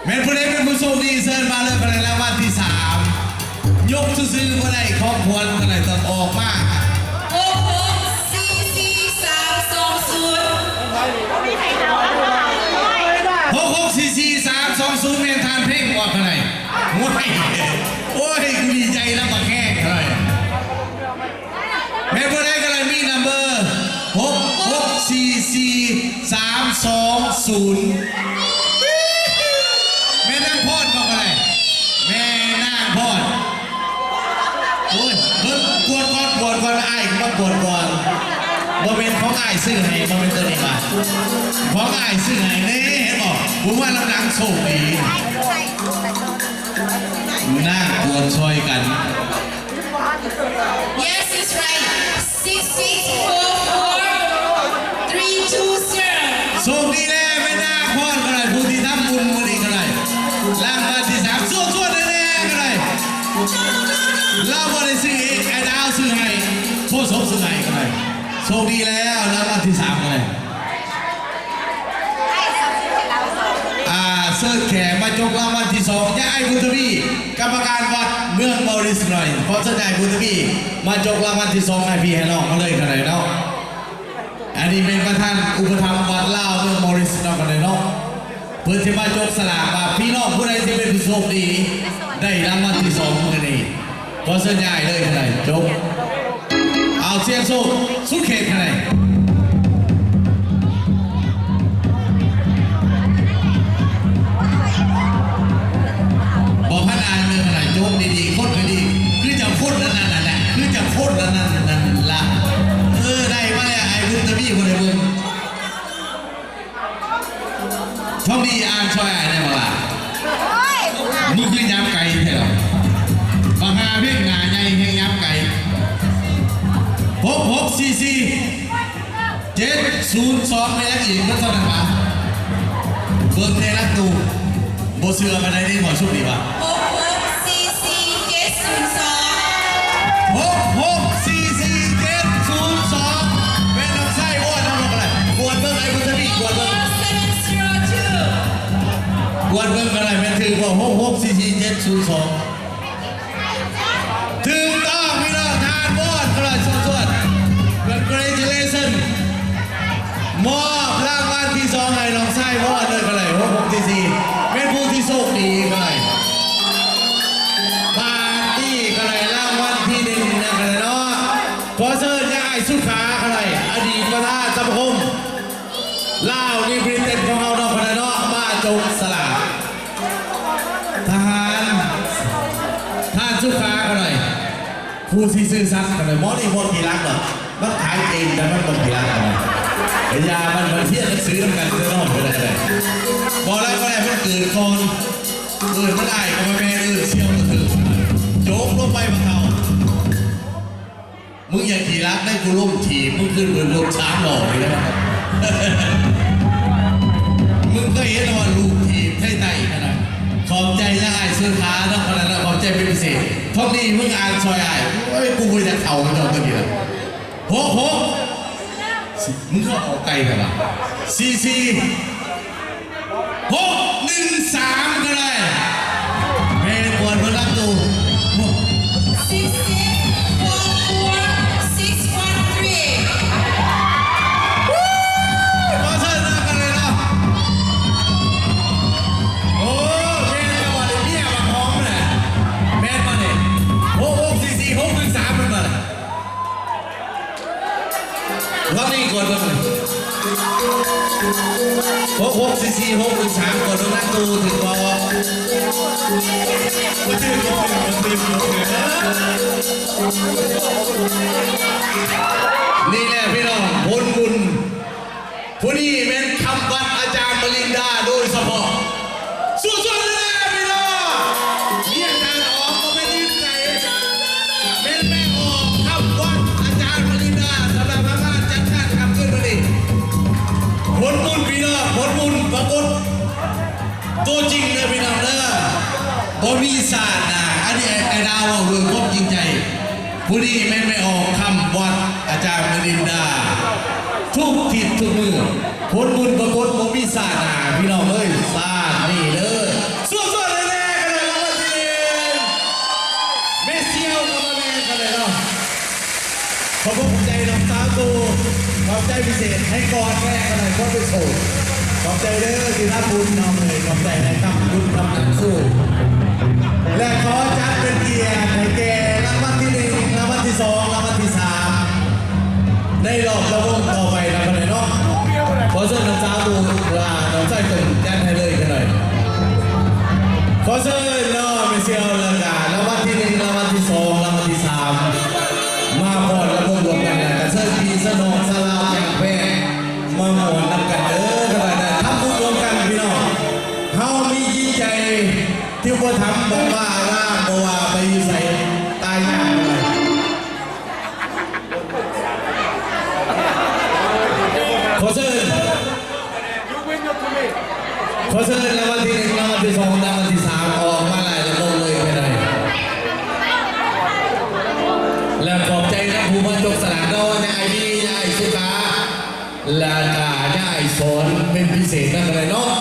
ແມ່ນຜູ້ໃດເປັນຜູ້ໂຊກດີ ເຊີນມາເລີຍ ເພິ່ນໄດ້ລາງວັນທີສາມ. ຍົກຊື່ໆບໍ່ໄດ້ ຂອງຂວັນເພິ່ນໄດ້ຕ້ອງອອກມາ. ຫົກຫົກສີ່ສີ່ສາມສອງສູນ ຫົກຫົກສີ່ສີ່ສາມສອງສູນ ແມ່ນທ່ານເພັງບໍ່ ເທົ່າໃດ? ໂອ້ຍ ໂອ້ຍ ກູດີໃຈນຳບັກແຮງເທົ່າໃດ. ແມ່ນຜູ້ໃດກໍໄດ້ມີນຳເບີ ຫົກຫົກສີ່ສີ່ສາມສອງສູນ ແມ່ນນາງພອນບໍ່ກໍໄດ້ ແມ່ນນາງພອນ. ໂອ້ຍ ເບິ່ງ ກວດກ່ອນ ກວດກ່ອນ ອ້າຍມາກວດກ່ອນ. ບໍ່ແມ່ນຂອງອ້າຍຊື້ໃຫ້ ບໍ່ແມ່ນໂຕນີ້ວ່າ ຂອງອ້າຍຊື້ໃຫ້ເດ້ ເຫັນບໍ່? ຜູ້ມານຳຫຼັງໂຊກດີ ນາງກວດຊ່ອຍກັນ. Yes, it's right. Six six four four three two zero. ໂຊກດີແລ້ວ ແມ່ນນາງພອນກໍໄດ້ ຜູ້ທີ່ທຳບຸນມື້ນີ້ກໍໄດ້ ລາງວັນທີສາມ ຊວນໆແນ່ໆກໍໄດ້. ລາວບໍ່ໄດ້ຊື້ເອງ ອ້າຍດາວຊື້ໃຫ້ ໂຄສົກຊື້ໃຫ້ກໍໄດ້. ໂຊກດີແລ້ວ ລາງວັນທີສາມກໍໄດ້. ອ່າ ເຊີນແຂກມາຈົກລາງວັນທີສອງ ຍາອ້າຍບຸນທະວີ ກຳມະການວັດເມືອງມອຣິສໜ້ອຍ ຂໍເຊີນຍາອ້າຍບຸນທະວີ ມາຈົກລາງວັນທີສອງ ໃຫ້ພີ່ໃຫ້ນ້ອງມາເລີຍກໍໄດ້ເນາະ. ອັນນີ້ເປັນປະທານອຸປະຖຳວັດລາວເມືອງມອຣິສເນາະ ກໍໄດ້ເນາະ. ເພິ່ນຊິມາຈົກສະຫຼາກວ່າ ພີ່ນ້ອງຜູ້ໃດຊິເປັນຜູ້ໂຊກດີ ໄດ້ລາງວັນທີສອງມື້ນີ້. ຂໍເຊີນຍາອ້າຍເລີຍກໍໄດ້ ຈົບ. ເອົາ ສຽງໂຊກສຸດເຂດກໍໄດ້. ບໍ່ພະນາເລີຍກໍໄດ້ ຈົກດີໆ ຄົນກໍດີ ຄືຈະຄົນອັນນັ້ນນັ້ນແຫຼະ ຄືຈະຄົນອັນນັ້ນນັ້ນລະ. ເອີ ໄດ້ມາແລ້ວ ອ້າຍບຸນທະວີ ບໍ່ໄດ້ເບິ່ງ. ໂຊກດີ ອ່ານຊ່ອຍອ້າຍແດ່ບໍ່ລະ? ມຶງຄືຫຍັບໄກແທ້ລະ? ບັກຫາເພັງໜ້າໃຫຍ່ແຮ່ງຫຍັບໄກ. ຫົກຫົກສີ່ສີ່ເຈັດສູນສອງ ແມ່ນຫຍັງອີກ ມັນເທົ່ານັ້ນຫວາ? ເບິ່ງແນ່ນະຕູ ບໍ່ເຊື່ອປານໃດເດ້ ໝໍຊຸບນີ້ຫວາ? ຫົກຫົກສີ່ສີ່ເຈັດສູນສອງ ຫົກຫົກສີ່ສີ່ເຈັດສູນສອງ ແມ່ນນ້ອງຊາຍວອນນຳບໍ່ກໍໄດ້ ກວດເບິ່ງ ອ້າຍບຸນທະວີ ກວດເບິ່ງ ກວດເບິ່ງກໍໄດ້ ແມ່ນຖືກບໍ່? ຫົກຫົກສີ່ສີ່ເຈັດສູນສອງ ຖືກຕ້ອງພີ່ນ້ອງ ທ່ານວອນກໍໄດ້ ສວນໆ congratulation ມອບລາງວັນທີສອງໃຫ້ນ້ອງຊາຍວອນເລີຍກໍໄດ້ ຫົກຫົກສີ່ສີ່ ແມ່ນຜູ້ທີ່ໂຊກດີກໍໄດ້ ປາດນີ້ກໍໄດ້ລາງວັນທີໜຶ່ງນະກໍໄດ້ເນາະ. ຂໍເຊີນຍາອ້າຍສຸຂາກໍໄດ້ ອະດີດປະທານສະມາຄົມລາວ Represent ຂອງເຮົາເນາະ ກໍໄດ້ເນາະ ມາຈົກສະຫຼາກ. ທະຫານ ທ່ານສຸຂາກໍໄດ້ ຜູ້ທີ່ຊື່ສັດກໍໄດ້ ໝໍນີ້ບໍ່ຂີ້ລັກດອກ ມັນຂາຍເກັ່ງ ແຕ່ມັນບໍ່ຂີ້ລັກດອກ ຢ່າມັນ ມັນຮຽນໜັງສືນຳກັນເທື່ອນ້ອງໄປໄດ້ ບໍ່ແລ້ວກໍໄດ້ ມັນເກີດກ່ອນ ເອີ ມັນອ້າຍກໍມາແມ່ນ ເອີ ສ່ຽວກະຖືກ ຈົກລົງໄປບໍ່ເທົ່າ. ມຶງຢ່າຂີ້ລັກໄດ້ ກູລົງຖີບມຶງຂຶ້ນເບິດລົດສາມລໍ້ນີ້ນະ ມຶງເຄີຍເຫັນວ່າລູກຖີບໄທໃຕ້ຂະໜາດ. ຂອບໃຈນະອ້າຍສຸຂາເນາະ ຂະໜາດນັ້ນ ຂອບໃຈເປັນພິເສດ. ທອງດີ ມຶງອ່ານຊ່ອຍອ້າຍ. ໂອ້ຍ ກູບໍ່ຢາກເຂົ້ານຳເຈົ້າຕົວນີ້ລະ. ຫົກຫົກ ມຶງຄືອອກໄກແທ້ວະ? ສີ່ສີ່ ຫົກໜຶ່ງສາມກໍໄດ້ ແມ່ນກວດເບິ່ງນຳຕູ້ Six six four four six one three. ຂໍເຊີນນຳກັນເລີຍເນາະ. ໂອ້ ແມ່ນແລ້ວ ບາດນີ້ເມຍບັກຫອມນະ ແມ່ນບໍ່ນີ້? ຫົກຫົກສີ່ສີ່ ຫົກໜຶ່ງສາມ ແມ່ນບໍ່? ລອງນີ້ກວດເບິ່ງ ຫົກຫົກສີ່ສີ່ ຫົກໜຶ່ງສາມ ກວດເບິ່ງນຳຕູ້ຖືກບໍ່? ບໍ່ຖືກ ບໍ່ຖືກ ບໍ່ຖືກ ບໍ່ຖືກ. ນີ້ແຫຼະພີ່ນ້ອງ ຜົນບຸນ. ຜູ້ນີ້ແມ່ນຄຳວັດອາຈານມະລິນດາໂດຍສະເພາະ. ສວນໆເລີຍພີ່ນ້ອງ ວຽກທ່ານອອກບໍ່ແມ່ນອື່ນໄກ ແມ່ນແມ່ອອກຄຳວັດອາຈານມະລິນດາ ສຳລັບງານຈັດງານຄ່ຳຄືນມື້ນີ້. ຜົນບຸນພີ່ນ້ອງ ຜົນບຸນປາກົດຕົວຈິງເດີພີ່ນ້ອງເດີ ບໍ່ມີສາດນາ. ອັນນີ້ອ້າຍດາວເວົ້າດ້ວຍຄວາມຈິງໃຈ. ຜູ້ນີ້ແມ່ນແມ່ອອກຄຳວັດອາຈານມະລິນດາ. ທຸກທິດທຸກມື້ ຜົນບຸນປາກົດບໍ່ມີຊາດໜ້າ ພີ່ນ້ອງເອີຍ ຊາດນີ້ເດີ. ສວດໆແນ່ໆກັນເລີຍ ລາງວັນທີໜຶ່ງ ແມ່ສ່ຽວກັບມາແມ່ກັນເລີຍເນາະ. ຂອບໃຈນ້ອງສາວຕູ້ ຂອບໃຈພິເສດ ໃຫ້ກອດແນ່ກັນເລີຍ ຄົນໄປໂສດ. ຂອບໃຈເດີທີ່ທຳບຸນ ນ້ອງເອີຍ ຂອບໃຈໃຫ້ທຳບຸນທຳງານສູ້ ແລະ ຂໍຈັດເປັນກຽດໃຫ້ແກ່ລາງວັນທີໜຶ່ງ ລາງວັນທີສອງ ລາງວັນທີສາມ ໃນລອບລຳວົງຕໍ່ໄປນຳກັນເນາະ. ຂໍເຊີນນ້ອງສາວຕູ້ ລະນ້ອງຊາຍເຕີນ ຈັດໃຫ້ເລີຍກັນໜ່ອຍ. ຂໍເຊີນເນາະ ແມ່ສ່ຽວ ລະກະລາງວັນທີໜຶ່ງ ລາງວັນທີສອງ ລາງວັນທີສາມ ມາຟ້ອນລຳວົງລວມກັນ ລະກະເຊີນພີ່ເຊີນນ້ອງຊາວລາວຈາກແພງ ມາມ່ວນນຳກັນເດີ ກັນໄປນະ ທຳບຸນລວມກັນພີ່ນ້ອງ. ເຮົາມີຈິດໃຈທີ່ບໍ່ທຳ ບໍ່ວ່າລາງ ບໍ່ວ່າໄປຢູ່ໃສ ຕາຍຍາກ. ຂໍເຊີນ ຂໍເຊີນລາງວັນທີໜຶ່ງ ລາງວັນທີສອງ ລາງວັນທີສາມ ອອກມາຫຼາຍລະບົບເລີຍກໍໄດ້ ແລະ ຂອບໃຈນຳຜູ້ມາຈົກສະຫຼາກເນາະ ຍາຍມີ ຍາຍສຸຂາ ແລະ ກະຍາຍສອນເປັນພິເສດນຳກໍໄດ້ເນາະ.